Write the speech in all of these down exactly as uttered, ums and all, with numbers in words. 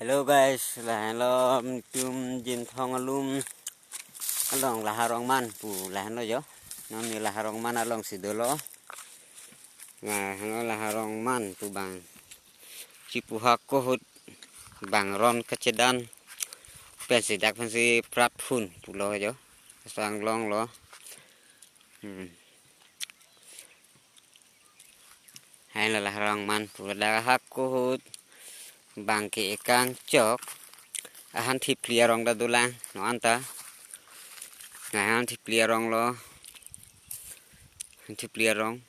Hello guys, lahenlo tum Jinthong alum along Laharong Man pu lahenlo jo. Non ne Laharong Man alongsi dolo. Lahenlo Laharong Man pu bang. Chipu hako ahut bang ron kachedan pensi dak pensi prat phun pulo jo. Sang longlo. Hmm. Hai la Laharong Man pu dak hako ahut bang ke-e kangchok. Ahan thipli arong ta dolang non anta. Ahan thipli arong lo. Ahan thipli arong.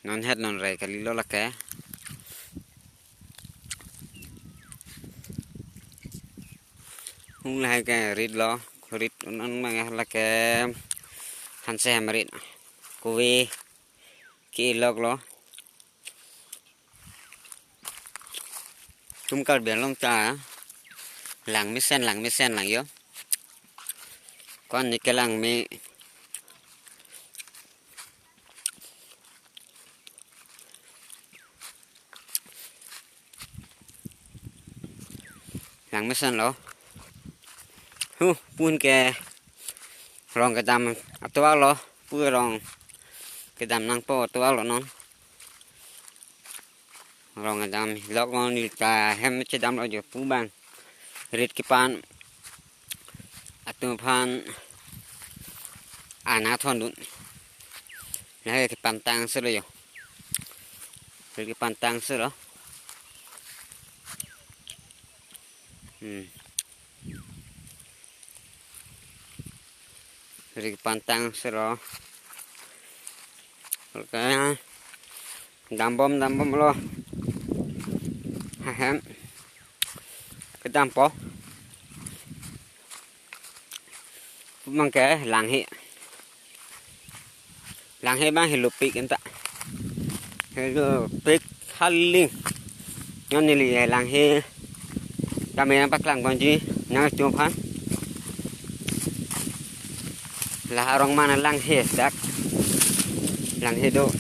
Non het non rai kalilo lake. Hung lahai ke rit lo. Rit un an mang lake. Hanse hem rit. Kove ke-e lok lo. Tum Karbi Anglong ta langmesen, langmesen lang jo. Ko-an ne ke langme. Langmesen lo. Hu, pun ke rong kedam atovar lo. Pu rong kedam nangpo atovar lo non. Rong kedam lok non, neli ta hem chedam lo jo pu bang. Rit kepan atum aphan ana thondun. Lahai kepantang si lo jo. Rit kepantang si lo. Hmm. Rit kepantang si lo. Oke. Dambom, dambom lo. Ahem. Kedampo. Bang ke langhe. Langhe bang helopik anta. Helopik haling. Non neli langhe. Kami nangpaklang ponji nangtum aphan. Laharong Man langhe dak. Langhe do.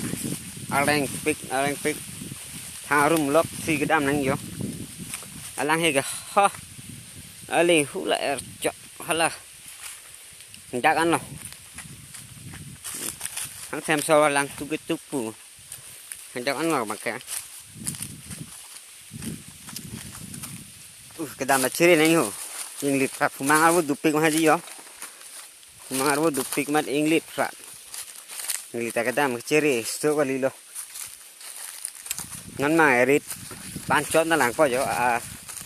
Arengpik, arengpik. Thang arum lok si kedam nang jo. Alanghe ke ha. Aling hula er chok hala. Dak anlo. Hang sem so lang tu ke tu pu. Dak anlo bang ke. Uh, kedam la chere nang ho. Inglit prat phumang arvo dopik ma haji jo. Phumang arvo dopik mat inglit prat. Inglit ta kedam chere so kalilo. Non ma rit panchot na langpo jo. Ah,